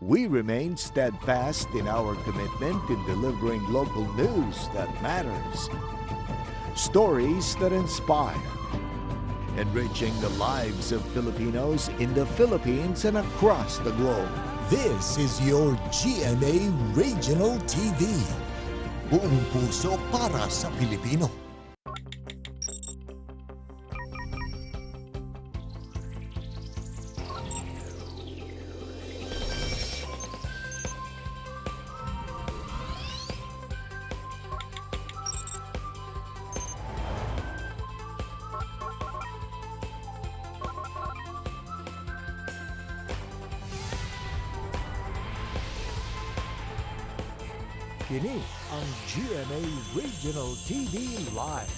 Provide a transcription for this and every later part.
We remain steadfast in our commitment in delivering local news that matters, stories that inspire, enriching the lives of Filipinos in the Philippines and across the globe. This is your GMA Regional TV. Buong puso para sa Pilipino. Kini ang GMA Regional TV Live.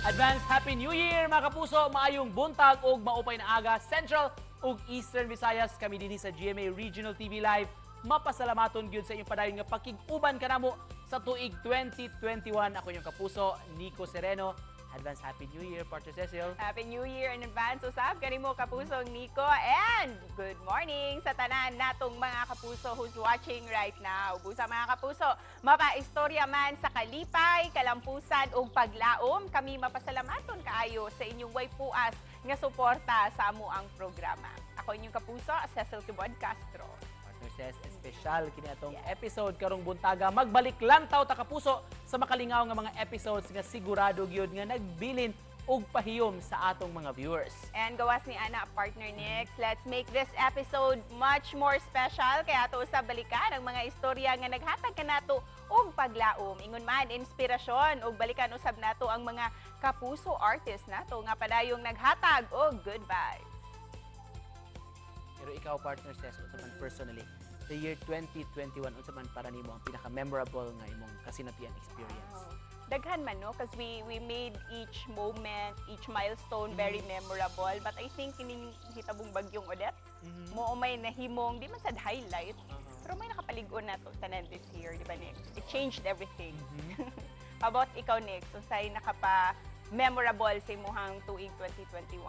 Advance Happy New Year, mga kapuso! Maayong buntag ug maupay na aga, Central ug Eastern Visayas. Kami dinhi sa GMA Regional TV Live, mapasalamaton gyud sa inyong padayon nga pakig-uban kanamo sa tuig 2021. Ako inyong kapuso, Nico Sereno. Advance Happy New Year, Partner Cecil. Happy New Year in advance usab kanimo, kapusong Nico, and good morning sa tanan natong mga kapuso who's watching right now. Busa, mga kapuso, mapaistorya man sa kalipay, kalampusan ug paglaom, kami mapasalamaton kaayo sa inyong way puas nga suporta sa amoang programa. Ako inyong kapuso, Cecil Tubod Castro. Partner Ces, espesyal kini atong episode karong buntaga. Magbalik lantaw ta, kapuso, sa makalingaw nga mga episodes nga sigurado gyud nga nagbilin og pahiyom sa atong mga viewers. And gawas ni ana, partner Nix, let's make this episode much more special. Kaya ato sa balikan ang mga istorya nga naghatag kanato og paglaom. Ingon man, inspirasyon ug balikan usab nato ang mga kapuso artist nato nga padayong naghatag og good vibes. Pero ikaw, partner Ces, unsa man personally, the year 2021, unsa man para nimo ang pinaka-memorable nga imong kasinatian experience? Oh. Daghan man, no, because we made each moment, each milestone very memorable. But I think kining hitabong bagyong Odette, mo may nahimong di man sad highlight, pero may nakapalig-on nato tanan this year, di ba, Nick? It changed everything. How about ikaw, Nick? Unsay nakapa memorable sa imuhang tuig 2021?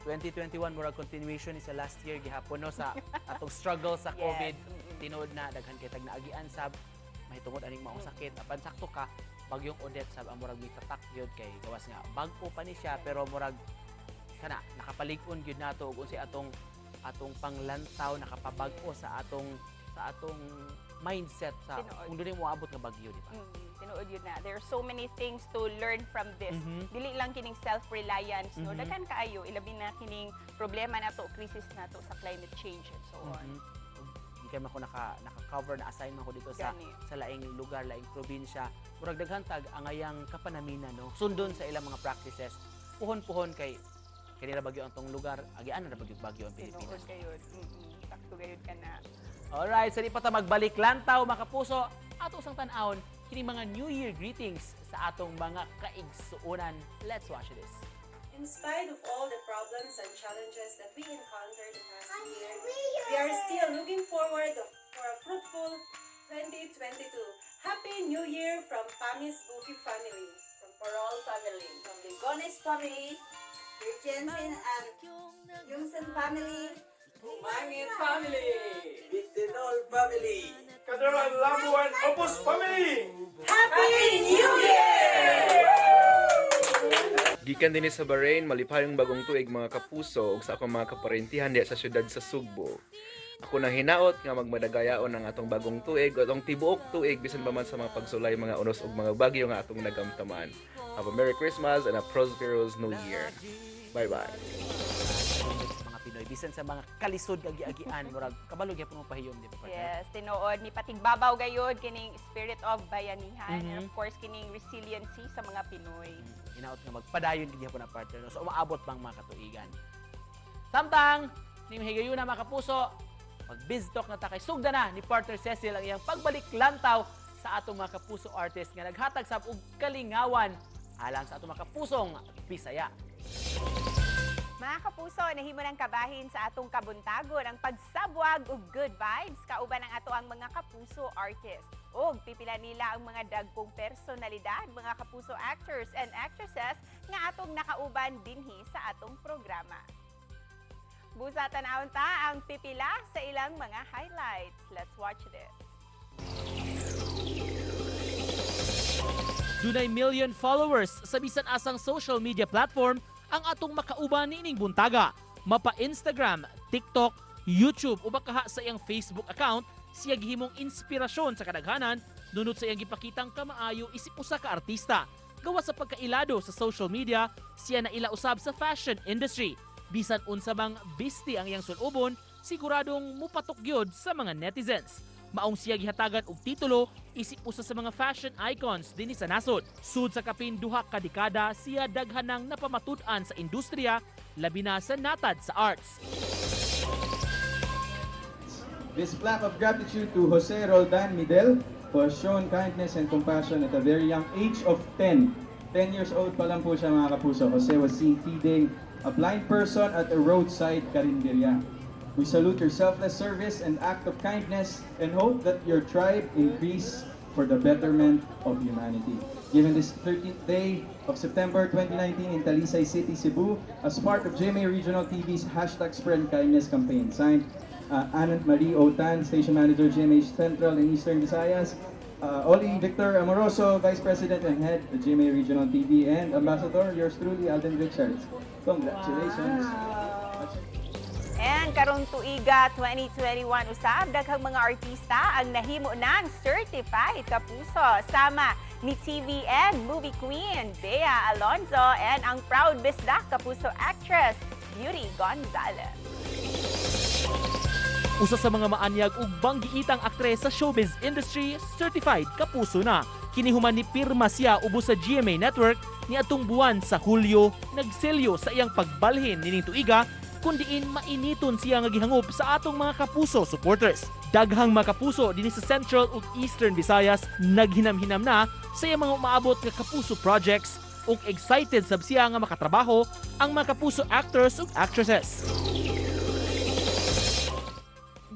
2021, murag continuation ni sa last year gihapon, no, sa atong struggle sa COVID. Tinuod na daghan kay tag naagian sab mahitungod aning maong sakit. Apan sakto ka, bagyong Odette sab ang murag mitatak gyud kay gawas nga bag-o pa ni siya, pero murag kana nakapalig-on gyud nato ug unsay atong atong panglantaw, nakapabag-o sa atong mindset sa Tinuod. kung dunay moabot nga bagyo, di ba? Tinuod yun na. There are so many things to learn from this. Dili lang kining self-reliance, no? Daghan kaayo, ilabi na kining problema nato, crisis nato sa climate change and so on. Ug gikan man ko naka-cover na assign man ko dito sa Gani. Sa laing lugar, laing probinsya. Murag daghan tag angayang kapanaminan, no. Sundon sa ilang mga practices. Puhon-puhon kay kini ra bagyo ang tong lugar, agian na ra bagyo bagyo ang Tinuod Pilipinas. gayud. Sakto gayud ka na. Alright, sa di pa ta magbalik lantaw, mga kapuso, ato usang tan-awon kini mga New Year greetings sa atong mga kaigsuonan. Let's watch this. In spite of all the problems and challenges that we encountered the past year, we are still looking forward for a fruitful 2022. Happy New Year from Pamis Buki family. From Parol family, from the Gones family, Jensen and Jungson family, Mangit family! Bitinol family! Kadaran Labuan Opus family! Happy New Year! Gikan dinhi sa Bahrain, malipayong bagong tuig, mga kapuso, ug sa akong mga kaparentihan diha sa syudad sa Sugbo. Ako nang hinaot nga magmadagayaon ang atong bagong tuig o atong tibuok tuig bisan pa man sa mga pagsulay, mga unos ug mga bagyo nga atong nagamtaman. Have a Merry Christmas and a prosperous New Year. Bye-bye. Sa mga Pinoy bisan sa mga kalisod kag giagian, murag kabalo gyapon mo pahiyom, di ba, partner? Yes, tinuod ni patigbabaw gayud kining spirit of bayanihan and of course kining resiliency sa mga Pinoy. Hinaot nga magpadayon gid gyapon na, partner, no? So umaabot pang mga katuigan. Samtang ning higayuna, mga kapuso, mag biz talk na ta kay sugda na ni partner Cecil ang iyang pagbalik lantaw sa atong mga kapuso artist nga naghatag sab og kalingawan alang sa atong mga kapusong Bisaya. Mga kapuso, nahimo ng kabahin sa atong kabuntagon ang pagsabwag og good vibes kauban ang ato ang mga kapuso artist. Og pipila nila ang mga dagkong personalidad, mga kapuso actors and actresses nga atong nakauban dinhi sa atong programa. Busa, tan-awon ta ang pipila sa ilang mga highlights. Let's watch this. Dunay million followers sa bisan asang social media platform ang atong makauban niining buntaga. Mapa Instagram, TikTok, YouTube o bakaha sa iyang Facebook account, siya gihimong inspirasyon sa kadaghanan nunod sa iyang gipakitang kamaayo isip usa ka artista. Gawas sa pagkailado sa social media, siya naila usab sa fashion industry. Bisan unsa mang bisti ang iyang sulubon, siguradong mupatok gyud sa mga netizens. Maong siya gihatagan og titulo isip usa sa mga fashion icons dinhi sa nasod. Sud sa kapin 2 ka dekada, siya daghan nang napamatud-an sa industriya, labi na sa natad sa arts. This plaque of gratitude to Jose Roldan Midel, who has shown kindness and compassion at a very young age of 10. 10 years old pa lang po siya, mga kapuso. Jose was seen feeding a blind person at a roadside karinderya. We salute your selfless service and act of kindness and hope that your tribe increase for the betterment of humanity. Given this 13th day of September 2019 in Talisay City, Cebu, as part of GMA Regional TV's #SpreadKindness campaign. Signed, Anand Marie Otan, Station Manager, GMA Central and Eastern Visayas, Oli Victor Amoroso, Vice President and Head of GMA Regional TV, and Ambassador, yours truly, Alden Richards. Congratulations. Wow. And karong tuiga 2021 usab, daghang mga artista ang nahimo ng certified kapuso sama ni TVN movie queen Bea Alonzo and ang proud bisdak kapuso actress Beauty Gonzalez. Usa sa mga maanyag ug banggiitang aktres sa showbiz industry, certified kapuso na. Kini human ni pirma siya ubos sa GMA Network ni atong buwan sa Hulyo, nagselyo sa iyang pagbalhin nining tuiga kun diin mainiton siya nga gihangop sa atong mga kapuso supporters. Daghang mga kapuso dinhi sa Central ug Eastern Visayas naghinam-hinam na sa iyang mga umaabot nga kapuso projects ug excited sab siya nga makatrabaho ang mga kapuso actors ug actresses.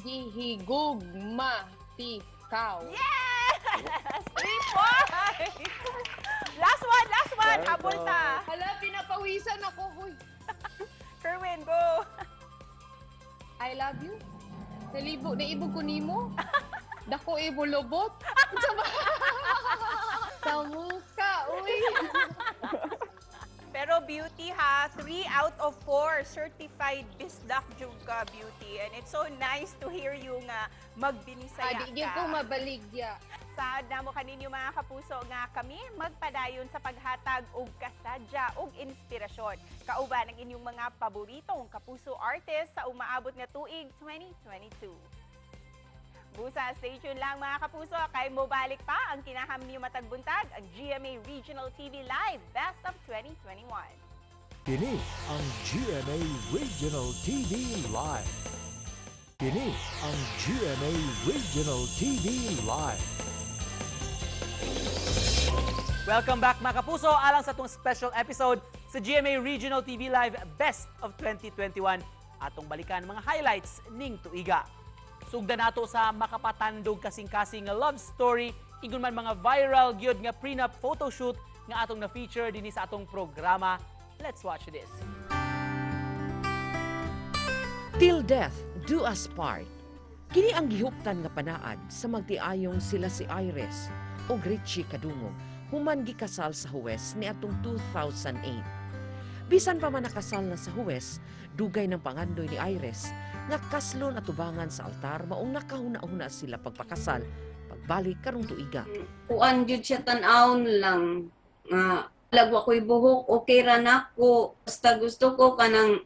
Gihigugma tikaw. Yes! 3 points! Last one, last one! Habol ta! Hala, pinapawisan ako. Huy. Kerwin, go! I love you. Nalibo, naibog ko nimo. Dako ibo lobot. Unsa ba? Sa muka, uy. Pero Beauty ha, 3 out of 4 certified bisdak jud ka, Beauty. And it's so nice to hear you nga magbinisaya Adi gyud ka. ko mabaligya. Saad namo kaninyo, mga kapuso, nga kami magpadayon sa paghatag og kasadya ug inspirasyon kauban ang inyong mga paboritong kapuso artist sa umaabot nga tuig 2022. Busa, stay tuned lang, mga kapuso, kay mobalik pa ang kinaham niyo matag buntag, ang GMA Regional TV Live Best of 2021. Kini ang GMA Regional TV Live. Kini ang GMA Regional TV Live. Welcome back, mga kapuso, alang sa atong special episode sa GMA Regional TV Live Best of 2021. Atong balikan mga highlights ning tuiga. Sugdan nato sa makapatandog kasing-kasing nga love story, ingon man mga viral gyud nga prenup photoshoot nga atong na-feature dinhi sa atong programa. Let's watch this. Till death do us part. Kini ang gihuptan nga panaad sa magtiayong sila si Iris ug Richie Kadungog human gikasal sa huwes niadtong 2008. Bisan pa man nakasal na sa huwes, dugay ng pangandoy ni Iris nga kaslon atubangan sa altar, maong nakahuna-huna sila pagpakasal pagbalik karong tuiga. Kuan jud siya, tan-awon lang nga lagwa ko'y buhok, okay ra nako, basta gusto ko kanang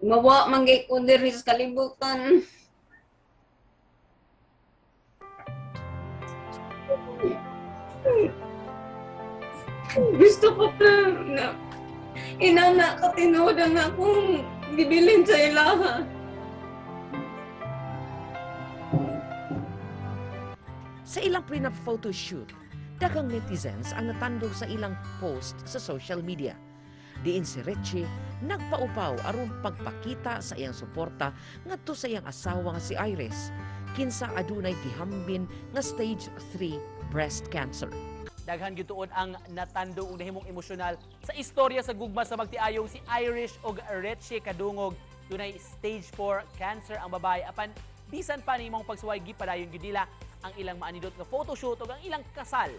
mawa man gay ko diri sa kalibutan. Gusto ko na inana ka tinuod ang akong gibilin sa ilaha. Sa ilang prenup photoshoot, daghang netizens ang natandog sa ilang post sa social media. Diin si Richie nagpaupaw aron pagpakita sa iyang suporta ngadto sa iyang asawa nga si Iris, kinsa adunay gihambin nga stage 3 breast cancer. Daghan gyud tuod ang natando ug nahimong emosyonal sa istorya sa gugma sa magtiayong si Irish ug Richie Kadungog. Dunay stage 4 cancer ang babae, apan bisan pa nimong pagsuway, gipadayon gyud nila ang ilang maanindot nga photoshoot ug ang ilang kasal.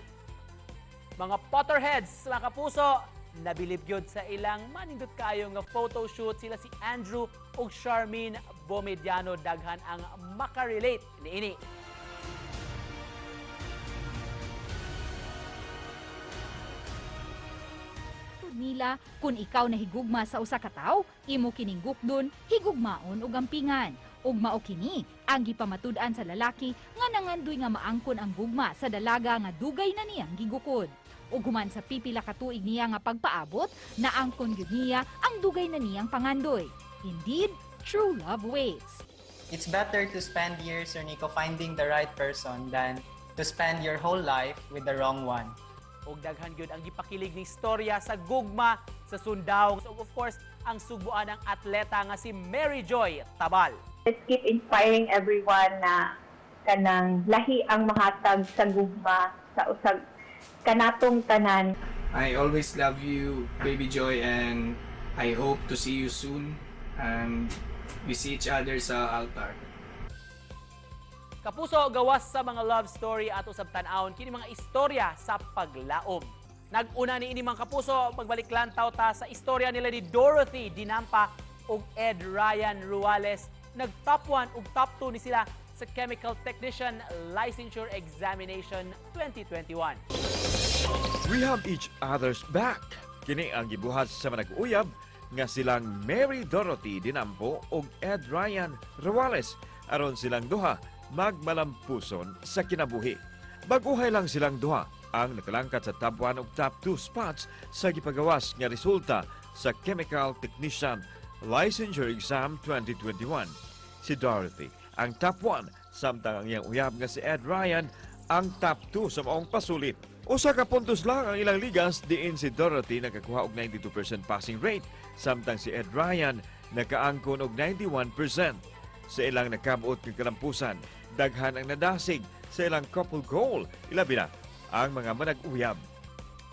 Mga Potterheads, mga kapuso, nabilib gyud sa ilang manindot kaayo nga photoshoot sila si Andrew ug Charmaine Bomediano. Daghan ang makarelate niini. Nila, kun ikaw nahigugma sa usa ka tawo, imo kining gukdon, higugmaon ug ampingan. Ug mao kini ang gipamatud-an sa lalaki nga nangandoy nga maangkon ang gugma sa dalaga nga dugay na niyang gigukod. Ug human sa pipila ka tuig niya nga pagpaabot, naangkon gyud niya ang dugay na niyang pangandoy. Indeed, true love waits. It's better to spend years, Sir Nico, finding the right person than to spend your whole life with the wrong one. Ug daghan gyud ang gipakilig ning istorya sa gugma sa Sundao. Ug of course, ang sugboan ng atleta nga si Mary Joy Tabal. Let's keep inspiring everyone na kanang lahi ang mahatag sa gugma sa usag kanatong tanan. I always love you, Baby Joy, and I hope to see you soon and we see each other sa altar. Kapuso, gawas sa mga love story ato sa tan-awon kini mga istorya sa paglaom. Nag-una ni ini, mga kapuso, magbalik lantaw ta sa istorya nila ni Dorothy Dinampa ug Ed Ryan Ruales. Nag top 1 ug top 2 ni sila sa Chemical Technician Licensure Examination 2021. We have each other's back. Kini ang gibuhat sa manag-uyab nga silang Mary Dorothy Dinampo ug Ed Ryan Ruales aron silang duha magmalampuson sa kinabuhi. Baguhay lang silang duha ang nakalangkat sa top 1 ug top 2 spots sa gipagawas nga resulta sa Chemical Technician Licensure Exam 2021. Si Dorothy ang top 1, samtang ang iyang uyab nga si Ed Ryan ang top 2 sa maong pasulit. Usa ka puntos lang ang ilang ligas, diin si Dorothy nakakuha og 92% passing rate samtang si Ed Ryan nakaangkon og 91%. Sa ilang nakabot nga kalampusan, daghan ang nadasig sa ilang couple goal, ilabi na ang mga manag-uyab.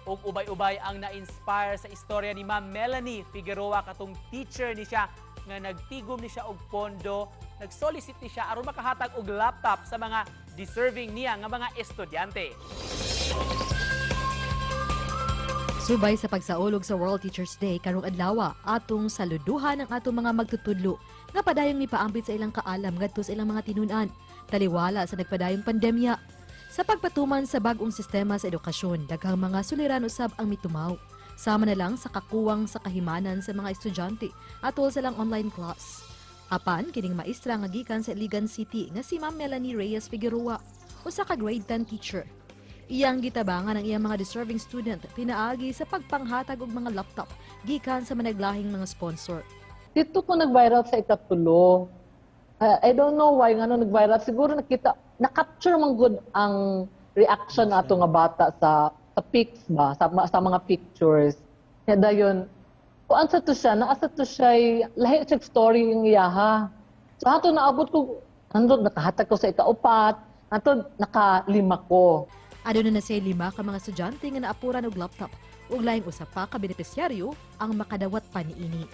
Ug ubay-ubay ang na-inspire sa istorya ni Ma'am Melanie Figueroa, katong teacher ni siya nga nagtigom ni siya og pondo, nag-solicit ni siya aron makahatag og laptop sa mga deserving niya nga mga estudyante. Subay sa pagsaulog sa World Teachers Day karong adlaw, atong saluduhan ang atong mga magtutudlo nga padayong mipaambit sa ilang kaalam ngadto sa ilang mga tinun-an, taliwala sa nagpadayong pandemya. Sa pagpatuman sa bag-ong sistema sa edukasyon, daghang mga suliran usab ang mitumaw. Sama na lang sa kakuwang sa kahimanan sa mga estudyante atol sa lang online class. Apan kining maestra nga gikan sa Iligan City nga si Ma'am Melanie Reyes Figueroa, usa ka grade 10 teacher. Iyang gitabangan ang iyang mga deserving student pinaagi sa pagpanghatag og mga laptop gikan sa managlahing mga sponsor. Dito ko nag-viral sa ikatulo. I don't know why ngano nag-viral. Siguro nakita, na-capture man good ang reaction nato nga bata sa pics ba, sa mga pictures. Kaya dayon, kuan sa to siya, naa sa to siya, lahi siya story yung iyaha. So ato naabot ko, nandun nakahatag ko sa ikaupat, ato nakalima ko. Aduna na siya lima ka mga estudyante nga naapuran og laptop ug laing usa pa ka benepisyaryo ang makadawat pa niini.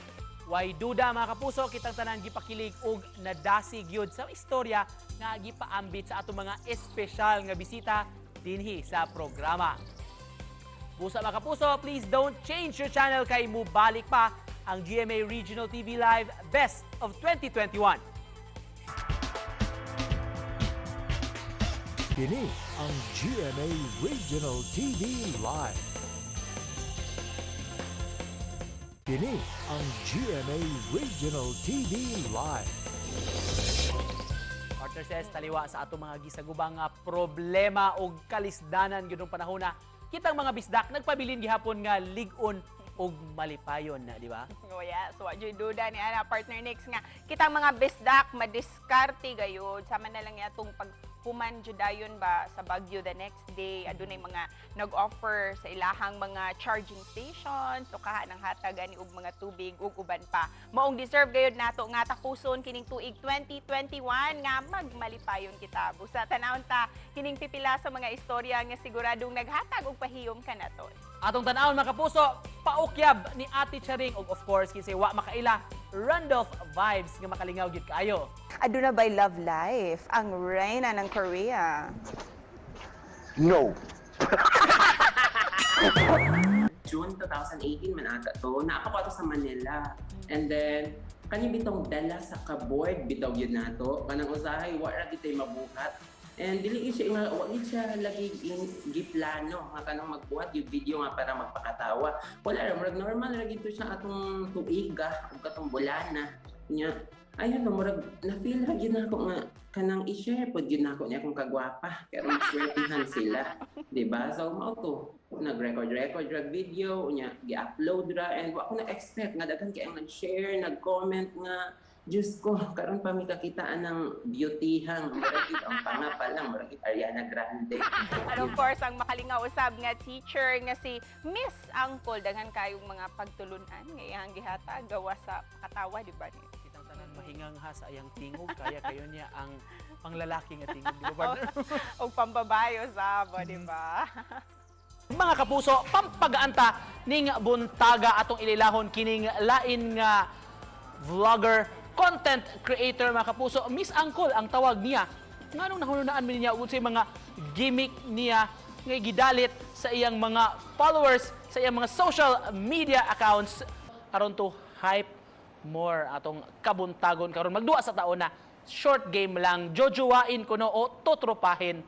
Way duda, mga kapuso, kitang tanan gipakilig og nadasig yun sa istorya nga gipaambit sa atong mga espesyal nga bisita dinhi sa programa. Busa, mga kapuso, please don't change your channel kay mubalik pa ang GMA Regional TV Live Best of 2021. Kini ang GMA Regional TV Live. Kini ang GMA Regional TV Live. Partner says, taliwa sa atong mga gisagubang nga problema o kalisdanan gyud panahon na kitang mga bisdak nagpabilin gihapon nga lig-on og malipayon na, di ba? Oh yes, wa jud duda ni ana, partner Nix, nga kitang mga bisdak madiskarte gayud, sama na lang atong pag Human jud dayon ba sa bagyo the next day, adunay mga nag-offer sa ilahang mga charging stations, so kaha ng hatag ani og mga tubig ug uban pa. Maong deserve gayud nato nga tapuson kining tuig 2021 nga magmalipayon kita. Busa tan-awon ta kining pipila sa mga istorya nga siguradong naghatag og pahiyom kanaton. Atong tan-awon, mga kapuso, paukyab ni Ate Charing ug of course kinsay wa makaila, Randolph vibes nga makalingaw gyud kaayo. Aduna bay love life ang reyna ng Korea? No. June 2018 man ata to, naa pa ko ato sa Manila. And then, kani bitong dala sa kaboard bitaw yun nato. Kanang usahay, wa ra gitay mabuhat. And dili gyud siya nga wa gyud siya lagi giplano nga kanang magbuhat yung video nga para magpakatawa. Wala ra, murag normal ra gyud to siya atong tuiga ug katong bulana. Nya ayun no, murag na-feel ra gyud nako nga kanang i-share pod gyud nako niya akong kagwapa pero maswertihan sila, di ba? So mao to, nag-record record ra video unya gi-upload ra and wa ko na expect nga daghan kay ang nag-share, nag-comment nga Diyos ko, karon pa mi kakitaan ng beautyhang murag gyud ang panga pa lang, murag gyud Ariana Grande. And of course, ang makalingaw usab nga teacher nga si Miss Angkol, daghan kayong mga pagtulunan nga iyang gihatag gawa sa pakatawa, di ba ni? Kitang tanan mahingang ha sa iyang tingog, kaya kayo niya ang panglalaki nga tingog, di ba, partner? Og pambabae usab, di ba? Mga kapuso, pampagaanta ning buntaga atong ililahon kining lain nga vlogger, content creator, mga kapuso. Miss Angkol ang tawag niya. Nganong nahununaan mi niya unsay mga gimmick niya nga gidalit sa iyang mga followers sa iyang mga social media accounts aron to hype more atong kabuntagon karon. Magduwa sa taon na short game lang, jojowain kuno o totropahin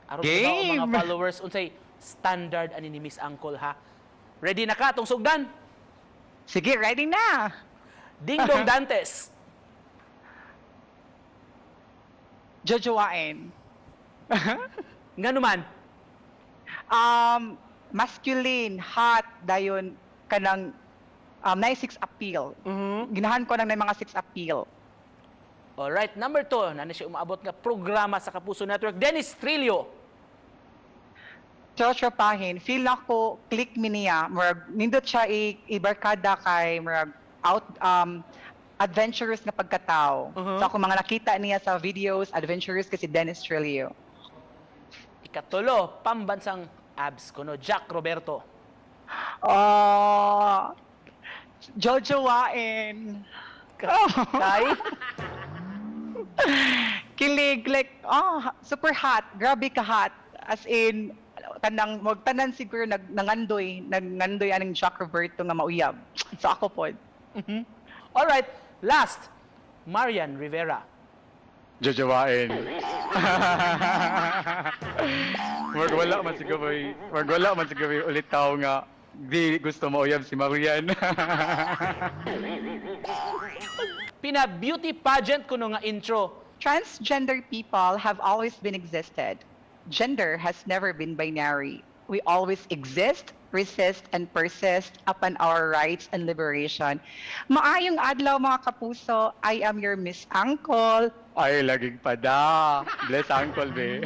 aron Game! ang mga followers unsay standard ani ni Miss Angkol, ha? Ready na ka atong sugdan? Sige, ready na. Dingdong Dantes. Jojowain. Ngano man? Masculine, hot, dayon kanang naay sex appeal. Ginahan ko nang naay mga sex appeal. Alright, number 2, naa na siya umaabot nga programa sa Kapuso Network, Dennis Trillo. Trotropahin, feel nako click mi niya, murag nindot siya ibarkada kay murag out adventurous na pagkatao. So ako mga nakita niya sa videos, adventurous kasi Dennis Trillo. Ikatulo, pambansang abs kuno, Jack Roberto. Oh, jojowain. Kay? Kilig, like, oh, super hot. Grabe ka hot. As in, tanang, magtanan siguro nangandoy aning Jack Roberto nga mauyab. So ako po. Alright, last, Marian Rivera. Jojowain. Magwala man siguro ulit tao nga di gusto mauyab si Marian. Pina beauty pageant kuno nga intro. Transgender people have always been existed. Gender has never been binary. We always exist, resist, and persist upon our rights and liberation. Maayong adlaw, mga kapuso. I am your Miss Angkol. Ay, laging pada. Bless Angkol, be.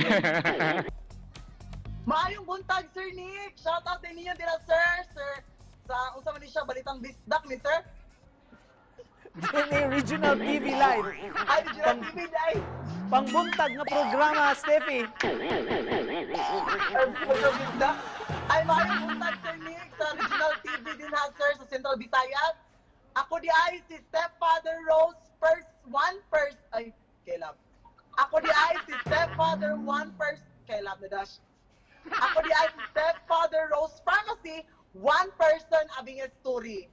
Maayong buntag, Sir Nick! Shout out din ninyo dira, sir! Sir, sa unsa man ni siya balitang bisdak ni sir? GMA Regional TV Live. Ay, Regional TV Live. Pangbuntag nga programa, Steffi. Ay, maayong buntag, Sir Nick, sa Regional TV din ha, sir, sa Central Visayas. Ako di ay si Stepfather Rose first one first ay Caleb. Ako di ay si Stepfather one first Caleb na dash. Ako di ay si Stepfather Rose Pharmacy, one person abing story.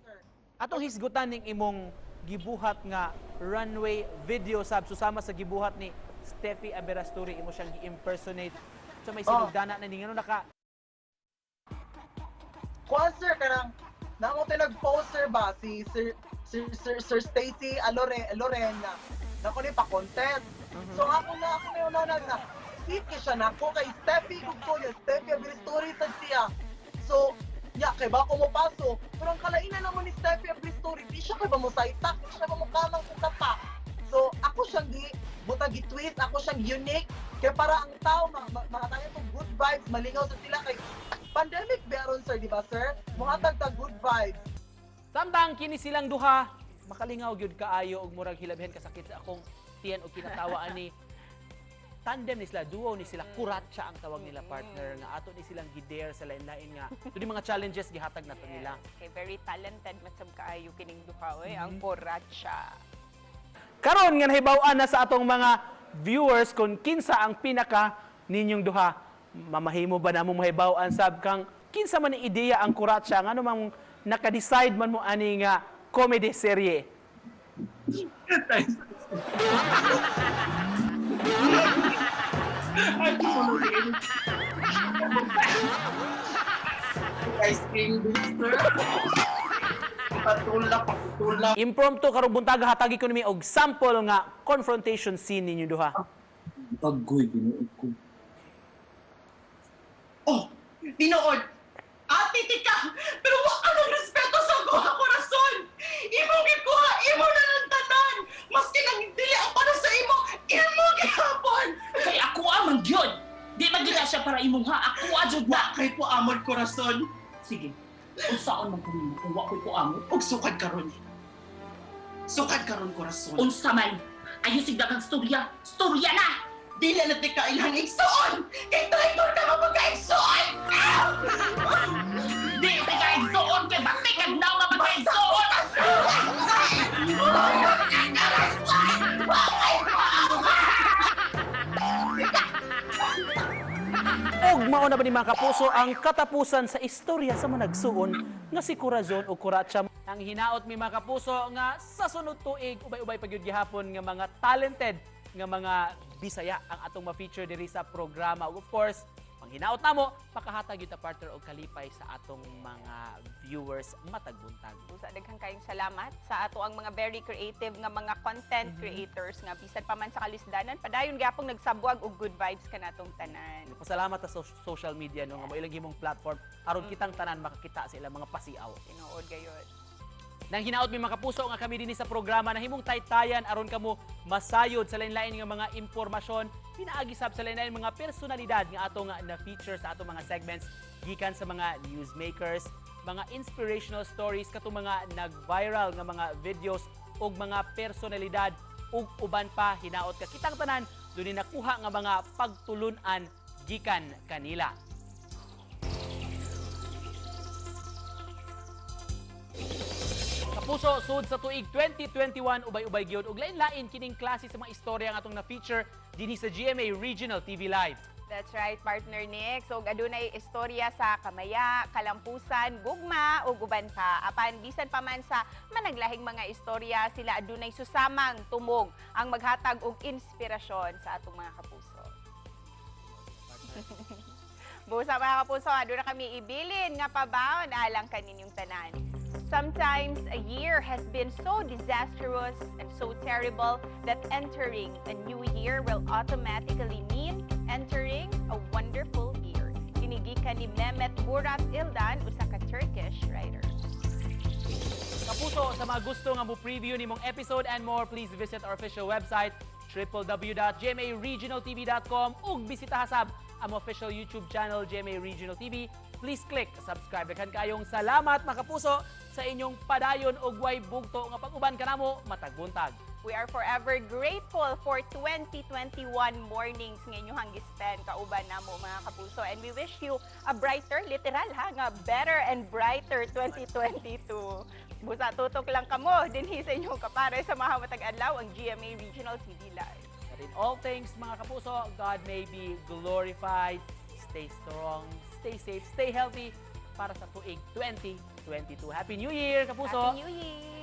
Atong hisgutan ning imong gibuhat nga runway video sab susama sa gibuhat ni Steffi Aberasturi, imo siyang gi-impersonate sa may sinugdana na ni ngano naka Kuan sir kanang namo tayo nag-post sir ba si Sir Stacy Alore Lorena nako ni pa contest. So ako na yung na na sige siya nako kay Steffi ug ko yung Steffi Aberasturi sad siya. So ya kay ba ko mo paso, pero ang kalainan naman ni Steffi Aberasturi, di siya kay ba mo saitak, di siya ba mo kamang sa tapa. So ako siyang gi butang gi twist, ako siyang unique. Kaya para ang tao makataya kong good vibes, malingaw sa sila kay pandemic meron, sir, di ba, sir? Muhatag ta good vibes. Samtang kini silang duha, makalingaw gyud kaayo og murag hilabhen kasakit sa akong tiyan og kinatawa ani. Tandem ni sila, duo ni sila, kuratsa ang tawag nila, partner, nga ato ni silang gi-dare sa lain-lain nga. Ito mga challenges gihatag nato nila. Okay, very talented matsab kaayo kining duha oy, ang Koracha. Karon nga nahibaw-an na sa atong mga viewers kung kinsa ang pinaka ninyong duha. Mamahimo ba namo mahibaw-an sab kang kinsa man ni ideya ang kuratsa, ngano mang naka-decide man mo ani nga comedy serye? Ice cream sir. Patulak, patulak. Impromptu karong buntaga hatagi ko nimi og sample nga confrontation scene ninyo duha. Agoy, Ginoo ko. Oh, tinuod. Ate, tika! Pero wa ka ng respeto sa kuha korason! Imo gikuha, imo na lang tanan! Maski nang dili ako na sa imo, imo gihapon! Kay ako amang gyud. Di magila siya para imong ha. Ako jud na. Wa kay po amon korason. Sige. Unsaon man kuno kung wa ko'y kuamot? Og sukad karon. Sukad karon korason. Unsa man? Ayo sig daghang storya. Storya na. Dili na tika ilang igsuon! Kay traitor ka mapagkaigsuon! Di tika igsuon kay bati kag naw nga pagkaigsuon. Og mao na ba ni mga kapuso ang katapusan sa istorya sa managsuon nga si Corazon o Coracha. Ang hinaot mi mga kapuso nga sa sunod tuig ubay-ubay pa gyud gihapon nga mga talented nga mga Bisaya ang atong ma-feature diri sa programa. Ug of course, ang hinaot namo pakahatag gyud ta, partner, og kalipay sa atong mga viewers matag buntag. Busa daghang kayong salamat sa ato ang mga very creative nga mga content creators nga bisan pa man sa kalisdanan padayon gyapong nagsabwag og good vibes kanatong tanan. Pasalamat sa social media no nga mo ilang himong platform aron kitang tanan makakita sa ilang mga pasiaw. Tinuod gayud. Nang hinaot mi mga kapuso nga kami dinhi sa programa na himong taytayan aron kamo masayod sa lain-lain nga mga impormasyon pinaagi sab sa lain-lain mga personalidad nga ato nga na-feature sa atong mga segments gikan sa mga newsmakers, mga inspirational stories, katong mga nag-viral nga mga videos ug mga personalidad ug uban pa. Hinaot ka kitang tanan dunay nakuha nga mga pagtulun-an gikan kanila. Kapuso, sud sa tuig 2021, ubay-ubay gyud ug lain-lain kining klase sa mga istorya nga atong na-feature dinhi sa GMA Regional TV Live. That's right, partner Nick. So, adunay istorya sa kamaya, kalampusan, gugma, ug uban pa. Apan bisan pa man sa managlahing mga istorya, sila adunay susamang tumog ang maghatag og inspirasyon sa atong mga kapuso. Busa mga kapuso, aduna kami ibilin nga pabaon alang kaninyong tanan. Sometimes a year has been so disastrous and so terrible that entering a new year will automatically mean entering a wonderful year. Kini gikan ni Mehmet Murat Ildan, usa ka Turkish writer. Kapuso, sa mga gusto nga mo preview nimong episode and more, please visit our official website www.gmaregionaltv.com ug bisita sab ang official YouTube channel GMA Regional TV. Please click subscribe. Daghan kayong salamat mga kapuso sa inyong padayon og way bugto nga pag-uban kanamo matag buntag. We are forever grateful for 2021 mornings nga inyong gispend kauban namo mga kapuso, and we wish you a brighter, literal ha, nga better and brighter 2022. Busa tutok lang kamo dinhi sa inyong kapare sa mga matag adlaw, ang GMA Regional TV Live. But in all things, mga kapuso, God may be glorified. Stay strong, stay safe, stay healthy para sa tuig 2022. Happy New Year, kapuso! Happy New Year!